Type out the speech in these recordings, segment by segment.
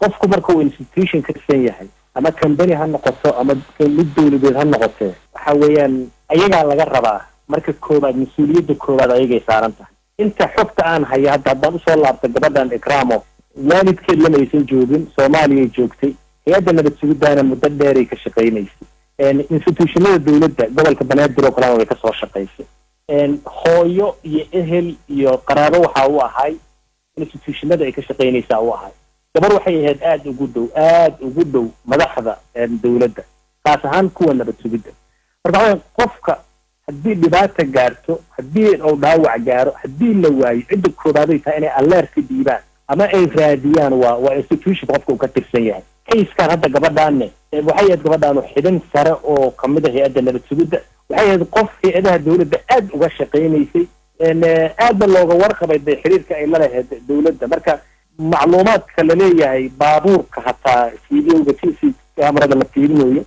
Qofku marka uu institution ka tirsan yahay, ama company ha noqoto ama mid dowladeed ha noqotee, waxa weeyaan ayagaa laga rabaa marka koowaad, mas-uuliyadda koowaad ayagay saaran tahay. Inta xogta aan haya hadda, haddaan usoo laabta gabadhan Ikraamo, waalidkeed lama aysan joogin, Soomaaliyay joogtay. Hay-adda nabad sugiddaana muddo dheeray ka shaqaynaysay. Institutionada dowladda gobolka Banaadir oo kalena way kasoo shaqaysay. Hooyo iyo ehel iyo qaraabo waxa u ahay institutionada ay ka shaqaynaysaa u ahay. Gabar waxay ahayd aada ugu dhow, aada ugu dhow madaxda dowladda, kaas ahaan kuwa nabad sugidda. Marka waxa qofka haddii dhibaata gaarto, haddii uu dhaawac gaaro, haddii la waayo, cidda koobaaday tahay inay alert-ka dhiibaan ama ay raadiyaan waa institution qofka uu ka tirsan yahay. Case-kan hadda gabadhaanne, waxay ahayd gabadhaanu xibin sare oo kamid a hay-adda nabad sugidda. Waxay ahayd qof hay-adaha dowladda aada uga shaqaynaysay, aadna looga warqabay dee xiriirka ay la lahayd dowladda. Marka macluumaadka laleeyahay baabuurka hataa videoga CC camerada la fiirinayo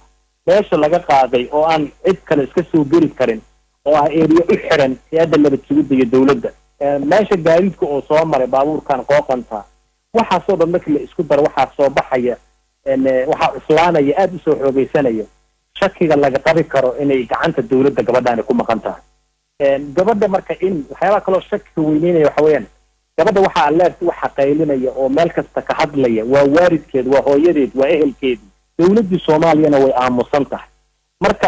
meesha laga qaaday oo aan cid kale iska soo geli karin, oo ah area u xiran hay-adda nabad sugidda iyo dowladda, meesha gaadiidka oo soo maray baabuurkan qooqanta, waxaasoo dhan markii la isku daro, waxaa soo baxaya, waxaa cuslaanaya, aada usoo xoogeysanaya shakiga laga qabi karo inay gacanta dowladda gabadhaani ku maqan tahay. Gabadha marka in waxyaabaha kaloo shakiga weyneynaya waxa weeyaan, gabadha waxaa alert waxa qaylinaya oo meel kasta ka hadlaya waa waalidkeed, waa hooyadeed, waa ehelkeedii. Dowladdii Soomaaliyana way aamusan tahay. Marka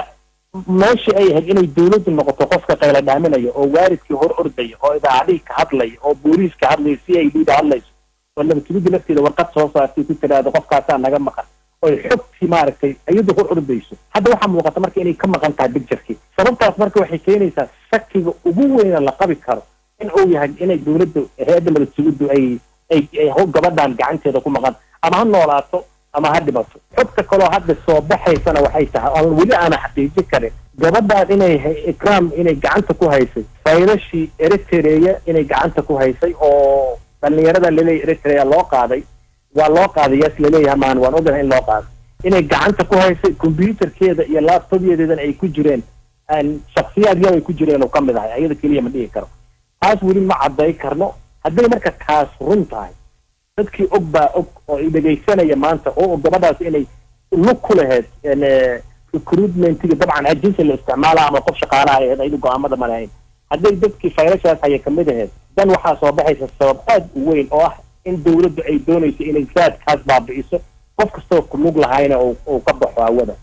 meeshii ay ahayd inay dowladdu noqoto qofka qayla dhaaminaya oo waalidkii hor ordaya oo idaacadihii ka hadlaya oo booliiska hadlaya, CID da hadlayso, oo nabadgelyada lafteeda warqad soo saartay ku tiraahdo qofkaasaa naga maqan, oy xogtii maaragtay iyadu hor ordayso, hadda waxaa muuqata marka inay ka maqan tahay picture-kii. Sababtaas marka waxay keenaysaa shakiga ugu weyna la qabi karo in uu yahay inay dowladda, hay-adda nabad sugiddu ay gabadhan gacanteeda ku maqan, ama ha noolaato ama ha dhimato. Xogta kaloo hadda soo baxaysana waxay tahay oon weli aana xaqiijin karin, gabadhaan inay Ikram inay gacanta ku haysay faylashii Eritrea, inay gacanta ku haysay oo dhalinyarada laleeyahy Eritrea loo qaaday, waa loo qaaday, yes laleeyahay maan, waan ogahay in loo qaaday, inay gacanta ku haysay computerkeeda iyo laptopyadeedana ay ku jireen shaksiyaad yar ay ku jireen oo kamid ahay ayada keliya ma dhihi karo. Taas weli ma cadday karno. Hadday marka taas run tahay, dadkii og baa og oo i dhegaysanaya maanta oo og gabadhaas inay lug ku lahayd recruitmentiga, dabcan agency la isticmaala ama qof shaqaalaha ahayd, ayadu go-aamada ma lahayn, hadday dadkii faylashaas haya kamid ahayd, dan waxaa soo baxaysa sabab aad u weyn oo ah in dowladdu ay doonayso inay raadkaas baabi'iso, qof kastoo ku lug lahayna uu ka baxo hawada.